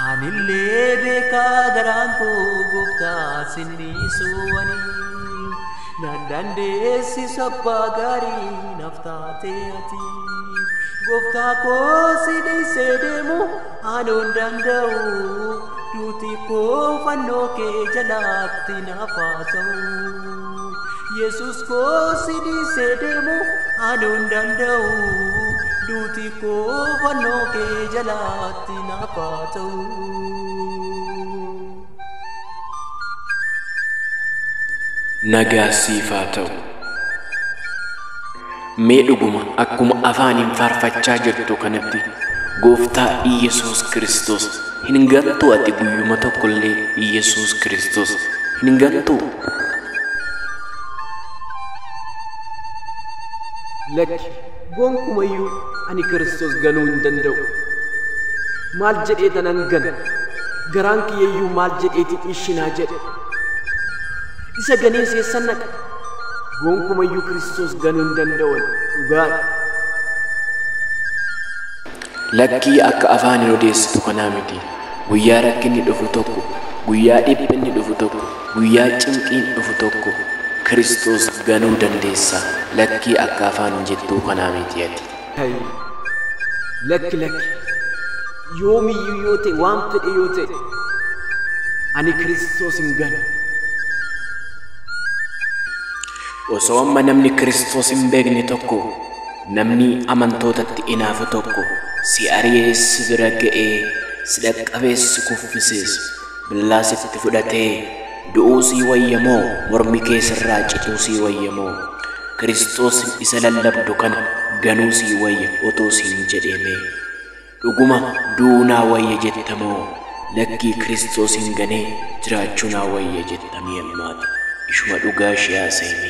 Anillee beekaa garaan koo gooftaa sinniisuwani. Nan dandeessisu abbaa gaarii naaf taatee ati. Gooftaa koo si dhiisee deemu anoo hin danda'u. Duuti koo fannoo kee jalaatti naaf haa ta'u. Yesus koo si dhiisee deemu anoo hin danda'u. Duuti koo fannoo kee jalaatti naaf haa ta'u. Nagaa siif haa ta'u. Mee dhuguma akkuma afaaniin faarfachaa jirtu kanatti gooftaa Iyyasuus Kiristoos hin gantuu ati guyyuma tokkollee Iyyasuus Kiristoos hin gantuu? Lakki gonkumayyuu ani Kiristoos ganuu hin danda'u. Maal jedhee tanan gana? Garaan kiyyayyuu maal jedheeti ishinaa jedhe? Isa ganee seessan naqa. Gonkumayyuu Kiristoos ganuu hin danda'u dhugaadha. Lakkii akka afaaniin odeessitu kanaa miti. Guyyaa rakkinni dhufu tokko, guyyaa dhiphinni dhufu tokko, guyyaa cinqiin dhufu tokko Kiristoos ganuu dandeessa. Lakkii akka afaaniin jettuu kanaa miti ati. Lakki lakki yoomiyyuu yoo ta'e waan fedhe yoo ta'e ani Kiristoos hin ganu. Osoo amma namni Kiristoos hin beekne tokko, namni amantootatti inaafu tokko si ari'ee si bira ga'ee si dhaqqabees si kuffisees billaa sitti fudhatee du'uu sii wayyamoo mormi kee sirraa cituu sii wayyamoo Kiristoos isa lallabdu kana ganuu sii wayya otoo siin jedhee dhuguma du'uu naa wayya jettamoo lakkii Kiristoos hin ganee jiraachuu naa wayya jettamii ammaati ishuma dhugaa ishee haasa'ime.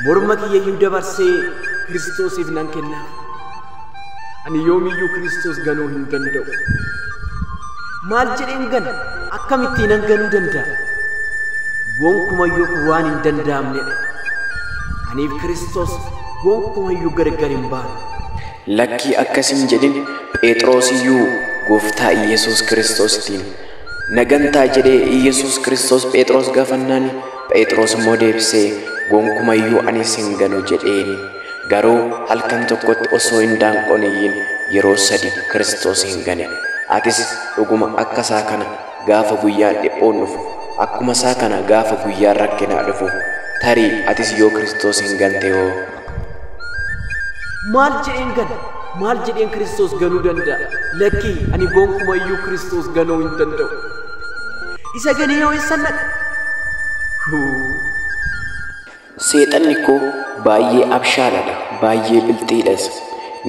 Morma kiyyayyuu dabarsee Kiristoosiif nan kenna. Ani yoomiyyuu Kiristoos ganuu hin danda'u. Maal jedheen gana? Akkamittiin nan ganuu danda'a? Gonkumayyuu kun waan hin danda'amnedha. Aniif Kiristoos gonkumayyuu gargar hin baanu. Lakkii akkas hin jedhin Phexros iyyuu gooftaa Iyyasuus Kiristoostiin nagantaa jedhee Iyyasuus Kiristoos Phexros gaafannaan Phexros immoo deebisee gonkumayyuu ani sin ganu jedheen. Garuu halkan tokkotti osoo hin daanqoniyyin yeroo sadi Kiristoos hin gane. Atis dhuguma akka isaa kana gaafa guyyaan dhiphoon dhufu, akkuma isaa kana gaafa guyyaan rakkinaa dhufu, tarii atis yoo Kiristoos hin gante hoo? Maal jedheen gana? Maal jedheen Kiristoos ganuu danda'a? Lakkii ani gonkumayyuu Kiristoos ganuu hin danda'u. Isa ganee yoo eessan naqa? Seexanni koo baay'ee abshaaladha, baay'ee bilxiidhas.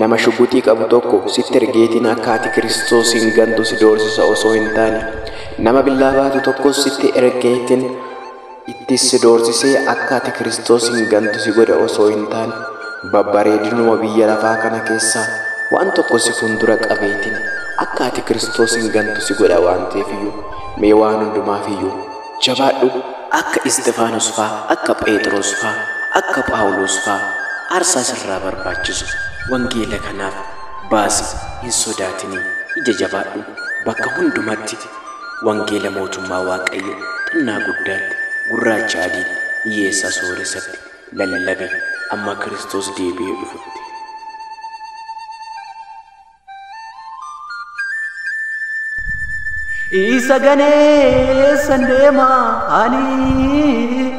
Nama shuguxii qabu tokko sitti ergeetiin akka ati Kiristoos hin gantu si doorsisa osoo hin taane, nama billaa baatu tokkos sitti ergeetiin itti si doorsisee akka ati Kiristoos hin gantu si godha osoo hin taane, babbareedinuma biyya lafaa kana keessaa waan tokko si fuuldura qabeetiin akka ati Kiristoos hin gantu si godha waan ta'eef iyyuu mee waan hundumaaf iyyuu jabaadhu akka Isxifaanos faa, akka Phexros faa, akka Phaawulos faa aarsaa sirraa barbaachisu wangeela kanaaf baasi hin sodaatinii ija jabaadhu bakka hundumatti wangeela mootummaa Waaqayyo xinnaa guddaatti gurraacha adiitti hiyyeessa sooressatti lallabe amma Kiristoos deebi'ee dhufutti. Isa ganee san deema ani,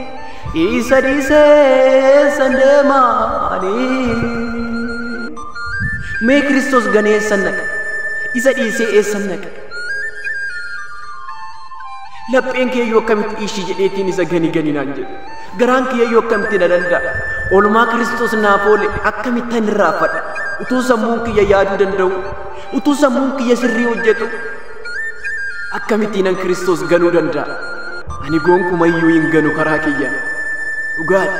isa dhiisee san deema ani. Mee Kiristoos ganee eessan naqa? Isa dhiisee eessan naqa? Lapheen kiyyoo akkamitti ishii jedheetiin isa gani gani naan jedhe. Garaan kiyyoo akkamitti na danda'a? Oolmaa Kiristoos naaf oole akkamittan irraanfadha? Utuu sammuun kiyya yaaduu danda'u, utuu sammuun kiyya sirrii hojjetu, akkamittiin an Kiristoos ganuu danda'a? Ani gonkumayyuu hin ganu karaa kiyya. Dhugaadha.